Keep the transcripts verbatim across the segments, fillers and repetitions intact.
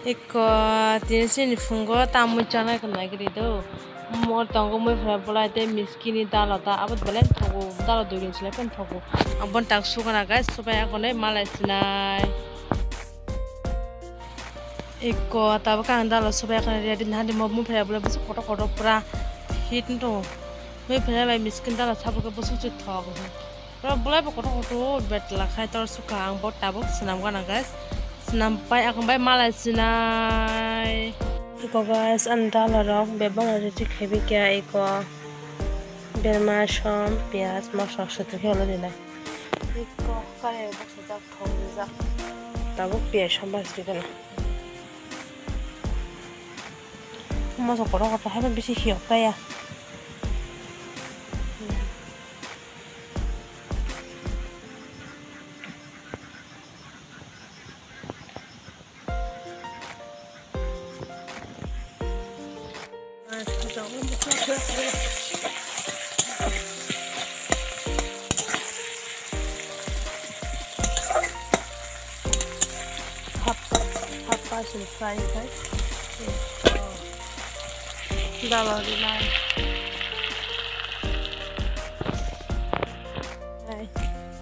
Eko tini chini phungo tamwi chanai kwnai gri do. Mor tongo mui phra bolai tei miskini dalo ta abo belai thogo dalo dui rin chilai pen thogo. Ang bon tak sugana guys, subai agonai malai sinai. Eko tabuk ang dalo subai agonai ready nahadi mo mui phra bolai bwswk kotor kotor pura hit tongo. Mui phra bai miskin dalo sabuk bwswk se thok. Bro, bolai bo kotor kotor betla khai tor suka ang bo tabuk swnam gana guys. Swnam pai akong bai malai sinai. Eko guys, ang dalo rok bebak ready khaibikya eko. Berma som, piyaj, mosla swtwi khe ulo dinai. Eko kare boksa jak thok rijak. Tabuk piyaj som bas rikana. Mosok kotor kotor haiba bisi hiyok taya. Happa, happa sini fry khai. Dalo rinai. Hai,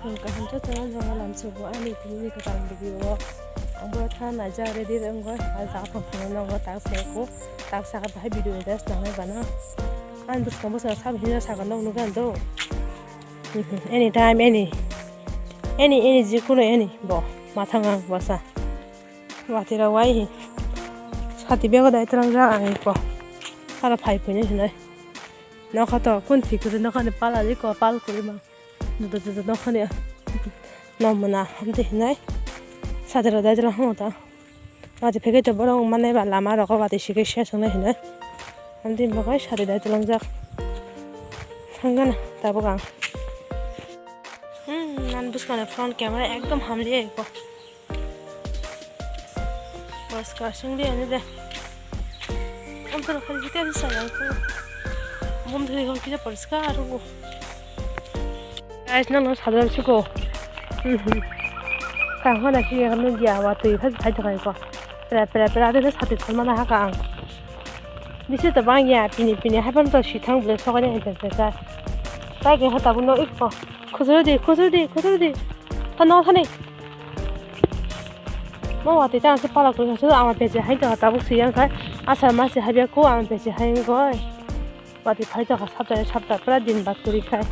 ang kaham khe tongwi tongo lamsogo ani tini kwtal video o. Ang bo tha naijak ready wngwi hai jaga thang phano nongo tak se ko tak saka bahai video ni das nangnai bana. Ani bwskango bwskango sabo hino saka nok nukha do. Anytime, any, any, any, jikunu any bo mathang ang bwsa. Watira wai hi. Sati bego dai tlang ja ang ko. Para phai phai ni hinai. Nokha to kun thik kuri nokha ni pala ri ko pal kuri ma. Dudu dudu nokha ni. Nom mana hamte hinai. Satira dai tlang ho ta. Watwi phege to borok mane ba lama rogo watwi sikhe se swngnai hinai. Hamte bo kai sari dai tlang jak. Thangana tabuk ang. Hmm, nan bwskangni front camera ekdom hamliya eko. Poriskar singli ani de. Ang kono khali jite bisa yang ko. Bom dhuri hon kisa poriskar rugo. Guys, nang no sadar siko. Kang hona ki ya no dia wa tui phai phai thai ko. Pera pera pera de sati thon mana ha kang. Bisi to bang ya pini pini hai pan to si thang ble sokai ne ta ta. Tai ke hota bu no ik ko. Khujur di, khujur di, khujur di. Thano thani. Mo wati ta se pala ko se ama peche hai to ta bu si yang kai. Asa ma se hai ko ama peche hai ko. Wati phai tongkha sapta sapta pura din bak kwrwi khai.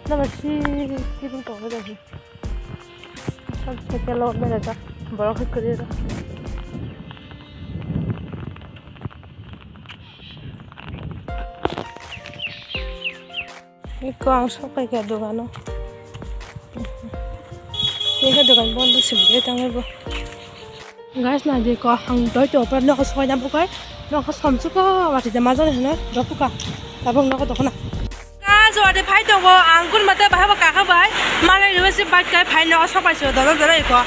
Naba si si bini tongo da hi. Sab sekelo berajak borok hai kwrwi rw. Iko ang sok pai kha dogano. Tei khe dogan bondo simi tangwi bo. Guys, nai di ko ang doi to pura nokha soi na bukai. Nokha somsuk ko wati de majani hino dopuka. Tabuk nokha dokna. Guys, wati phai tongo ang kun mate bahai bo kaka bai. Malai riwe si bike kai phai nokha sok pai so dolo dolo iko.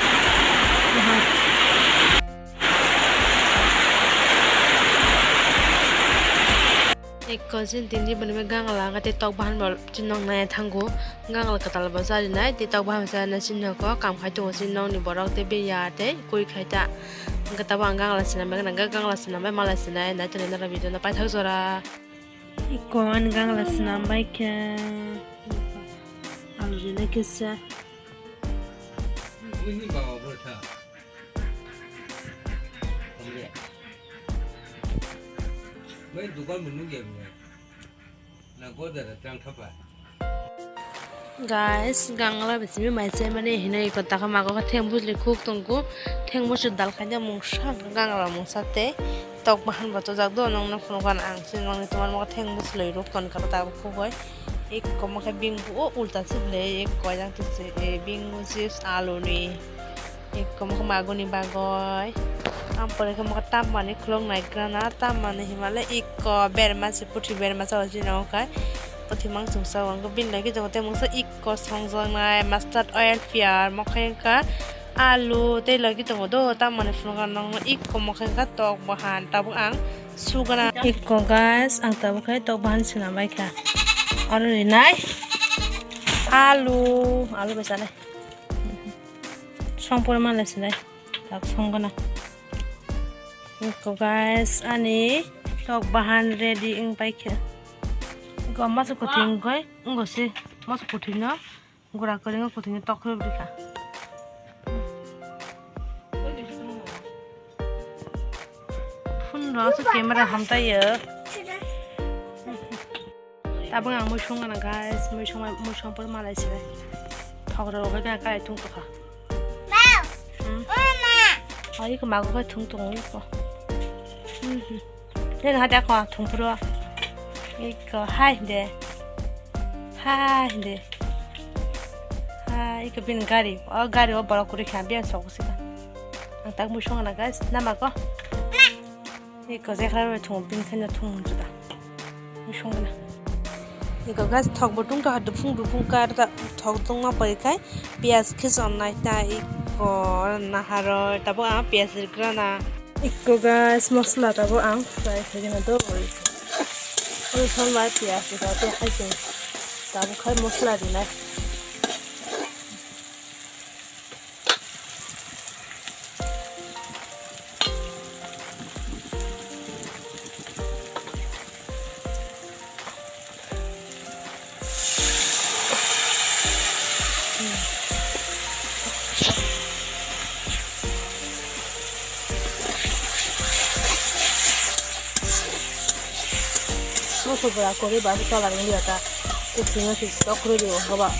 Eko chini tini bini gangla wngkha tei tok bahan bo chini nok nai thango. Gangla kwtal bo charinai tei tok bahan bo charinai chini nogo kam khai tongo chini nokni borok tei bini ya tei kuri khai ta. Hwnkhe tabuk ang gangla swnam bai gana hwnkhe gangla swnam bai malai swnai nai tonwi nai video no paithak jora. Eko ani gangla swnam bai khe alu rinai kisa. Bai dukan menung ya, na goda da tang thapa. Guys, gangla bisimi mai chai mani hinui ko taka mago khe theng bujli khuk tongku, theng bujli dal khaina mungsa gangla mungsa tei tok bahan bo chajak do nong nong phunukha ang chini nong ni tomar mo theng bujli ruk ton kha ta khugoi. Ek komo khe bing bu o ulta se ble ek koi jang te se bing bu chips alu ni. Ekko mokhe maguni bagoi. Ampore khe mokhe tammani khulok naigrana, tammani himale ekko berma se puthi berma sa ojino khe. Puthi mangsungsa wngkhe bini logi tongo tei mungsa ekko songjaknai mustard oil, piyaj, mokhe wngkha alu tei logi tongo do, tammani phunukha nokno ekko mokhe wngkha tok bahan tabuk ang sugana. Ekko guys, ang tabuk khe tok bahan swnam bai kha. Oro rinai alu, alu bai chanai. Songpor manle sinai. Tak songkana. Iko guys, ani tok bahan ready wng paikha. Iko masa kuthwi wngwi, wngwi se masa kuthwi no gura kwrwngwi kuthwini tok khe rwkha. Phone rok se camera hamtaiyo. Tabuk ang mui song gana guys, mui song, mui song por malai se. Thok rok khe kai thung tokha. Hmm. Ai ko mago khe thung tong ko. Hmm. Nini hati ako thungphuru. Iko hai de. Hai de. Hai iko bini gari. O gari o borok kwrwi kha biyan sok sika. Ang tak mui song na guys. Nama ko. Iko jekra roi thung bini khaina thung juda. Mui song na. Iko guys thok bo tung to hadu phung du phung kar ta thok tung ma pari kai. Piyaj khe chonnai ta iko naharoi tabuk ang piyaj rigrana. Iko guys mosla tabuk ang fry khaigena do. Oi son bai piyaj iko tei hai se tabuk khai mosla rinai. Moso bwra kwrwi ba tola rwngya ta. Kuching no se tok rwdi o haba.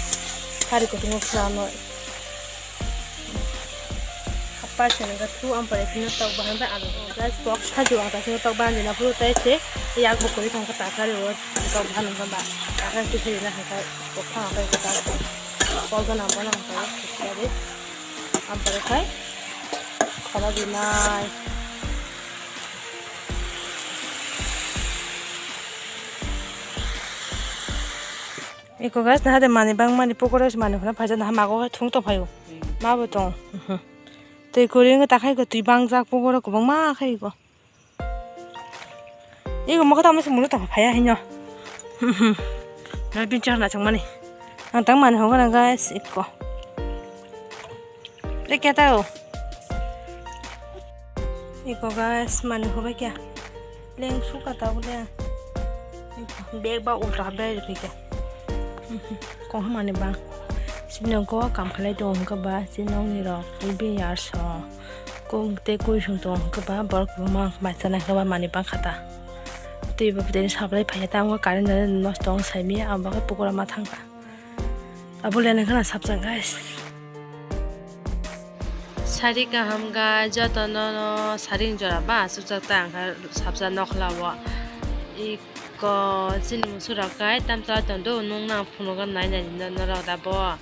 Kari kuching no sra no. Hapar se nang thu am pore phino tok bahan ba alu. Guys, pok kha ju ang ta phino tok bahan dina phuru tai se yak bo kuri thang kha ta kari o tok bahan ba ta kari se se na kha pok kha ta ta pok ga nang ba nang ta kari am pore khai khola dinai. Iko guys, na hade mani bang mani pokora mani huna phaja na mago thung to phayo. Ma bo tong. Tei kori nge takhai ko twi bang jak pokora ko bang ma khai ko. Iko mo kata mo se mulo to phaya hinyo. Na bin char na chang mani. Ang tang mani hoga na guys iko. Lekya ta o. Iko guys mani hobai kya. Leng suka ta bole. Bag ba ulta bag rikya. Kong mani bang. Sino go kam khalai tong hwnkhe ba sinong ni rok bini yarso. Kong tei kui song tong hwnkhe ba borok buma mai chana hwnkhe ba mani bang khata. Twi bo tei supply phai ta wngkha current nosto wng sai mia abo khe pokora ma thangkha. Abo le nangkha na sapjak guys. Sari kaham guys, joto no no sari jora ba aswk jak ta ang kha sapsa nokla o. Iko chini musu rok kai tam chalai tong do nung nang phunuk nai nai no norok da bo.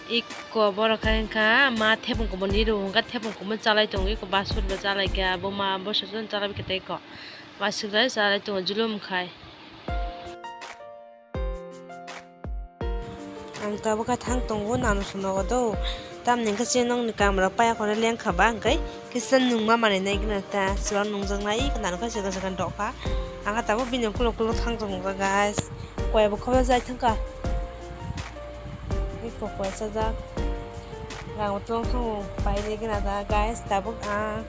Iko borok khai wngkha ma thepung kumun ni ru wngkha thepung kumun chalai tongo iko basur bo chalai kha bo ma bo sochon chalai kha tei ko. Waswk rai chalai tongo julum khai. Ang tabuk khe thang tongo nano sano do. Tamni hwnkhe chini nokni kamra paya khoroknwi lengkha ba hwnkhe kisa nungma manwi nai gwnang ta chwla nungjaknai nano khe chwla chwla dokha. Ang khe tabuk bini ukulok ukulok thang tongo guys. Koi bo khobo jai thangkha. Iko koi sajak. Rang bo tong thango pai nai gwnang ta guys tabuk ang.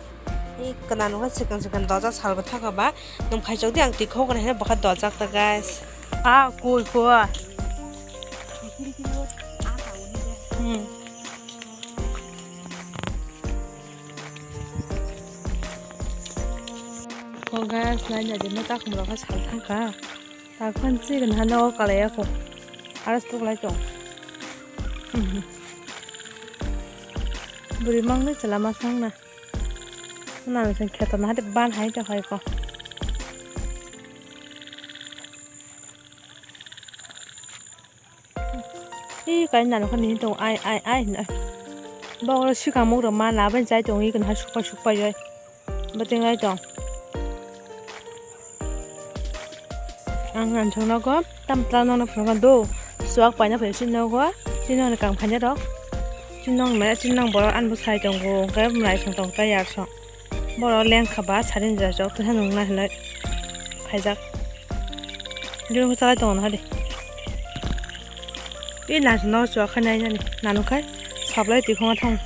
Ei, kwna nungkha swkang swkang doja salbo thangkha ba. Nwng phaichok di ang twi khok nai hwnwi bwkha dojak ta, guys. Ah, koi, koi. Hmm. Ko guys, nai nai de, no takhum rok sal thangkha. Takhum si gana no kalai ako. Aras tuklai tong. Hmm. Bwrwi mangni chwla ma sang na. Nang sing kheto na hade ban hai to hai ko. Ih, kai nang kani to ai, ai, ai, na. Bo oro sikang muk rok ma na bai chai tong i kan ha sukpai sukpai oi. Bo ting lai tong. Ang nang chong nogo tam tla nono phunukha do. Suak paina phai chini nogo. Chini nokni kam khaina rok. Chini nok maya chini nok borok ani bwsai tongo. Hwnkhe mwnaisong tong tai yarsong. Borok lengkha ba sari ni jora jok twi nung nai hinwi phaijak. Juro chalai tongo no hadi. I nang no suak khai nai nani. Nanu khai sablai twi khonga thang.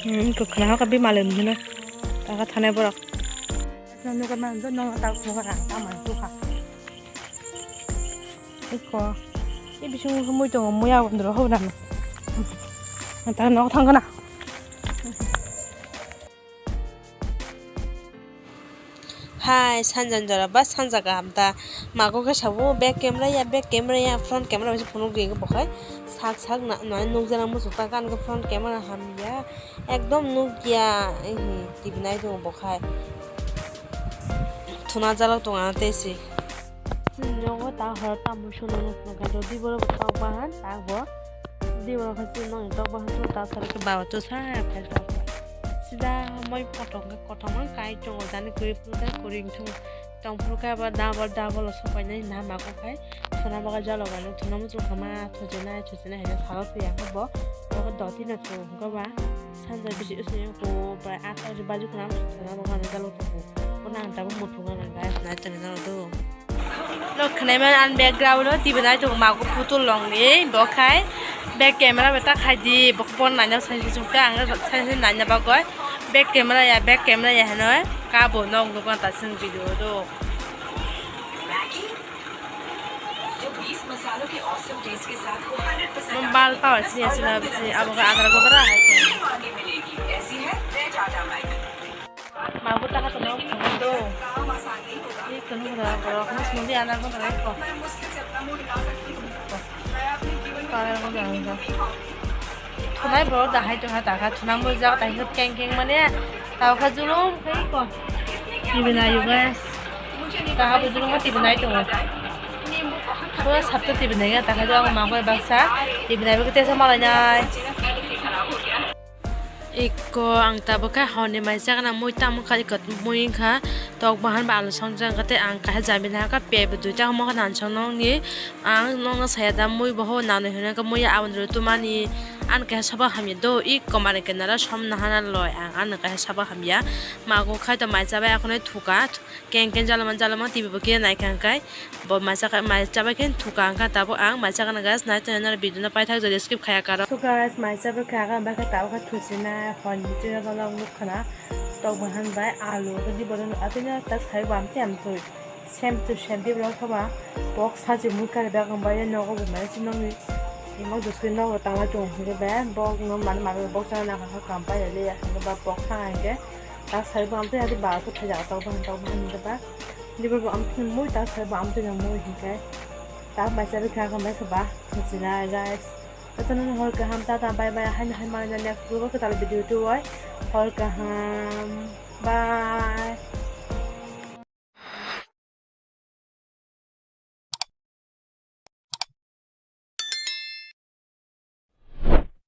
Hmm, kwkhwrang kha bimale nungkhe no. Taka thanai borok. Nokha nang, nokha tak nokha nang, tamo nokha. Iko. I bising mui tongo, mui aboni ro hobna. Taka nok thang kana. Hai, sanjani jora ba sanja kaham ta. Mago khe sabo back camera ya, back camera ya, front camera bai se phunuk di bokhai. Sak sak na, na nukjana muchuk ta, kan khe front camera hamya. Ekdom nukya, ehi, T V nai tongo bokhai. Thuna jalok tongo ano tei se. Chini nogo ta hor tamo sono nukna gajo, di borok tok bahan, ta bo. Di borok hai chini nokni tok bahan, ta sari khe baba to sa phai sa. Sida moi photo hwnkhe kothoma kai tongo, jani kwrwi phuru khe kwrwi wngthung. Tongphuru khe abo double double o sopainai na mago khai. Thuna bagwi jalo gano, thuna muchung kha ma thujinai, thujinai hino salo thwiya khe bo. Bo doti no thung hwnkhe ba sanja bisi usui ko bai atta bisi baji khuna thuna bagwi jalo thung. Bo nang tabuk muthung nang guys, nai tongni jalo do. Nok khnaima an background o T V nai tongo mago putul longni bo khai. Back camera bai ta khai di, bo phone naina sai sung ta ang sai sai naina bagwi. Back camera ya, back camera ya hino. Kabo nok nukna ta sung video do. Mo bal power si asila bisi abo ga adar go bara hai. Mago taka tono do. Ih, kunu kunu borok mas mundi adar go bara ko. Adar go bara ko. Thunai borok da hai tongkha, takha thuna mujak, tai khe keng keng mane, tao kha julum khai ko. Tibinai o guys. Takha bo julum kha tibinai tongo. Pura sabto tibinai ya, takha jang ma koi baksa. Tibinai bo tesa malai nai. Iko ang tabuk khe horni mai chakna mui tamo kha, iko mui wngkha tok bahan ba alu song jang kha, tei ang kaisa jamila hakha piyai bo duita omo khe nansong nokni. Ang nokno saya da mui bo ho nanwi hwnwi khe mui aboni rw tumani. Ani kaisa sabo hamya do, i komani kenaro som nahana loi ang ani kaisa sabo hamya. Mago khai to mai chabai akhonwi thuka, keng keng jalama jalama T V bo khe naikha hwnkhe bo mai chakha, mai chabai khe thuka hwnkha tabuk ang mai chakha na guys nai tongwi naro video no paithak jodi skip khaya karo. So guys, mai chabai khe aga bai khe tabuk khe thuchina hor ni chwla nukkhana tok bahan bai alu khe di bono atwino ta sai bo amtwi amtwi. Same to same, tei borok khe ba bok sachi mui kari bag ang bai nogo bo mai si nokni imo doskhe nogo tangla tongo hwnkhe be bok no mani mani bok chana nang kha kam pai ya le ya hwnkhe ba bok thang hwnkhe ta sai bo amtwi adi ba khe thai jaga tok bahan tok bahan hwnkhe ba tei borok bo amtwi mui ta sai bo amtwi no mui hwnkhe ta mai chabai kha ang bai khe ba hwnchinai guys. Jotono hor kaham, tata, bye bye, haino hai manna next vlog o kwtal video tuwai. Hor kaham, bye.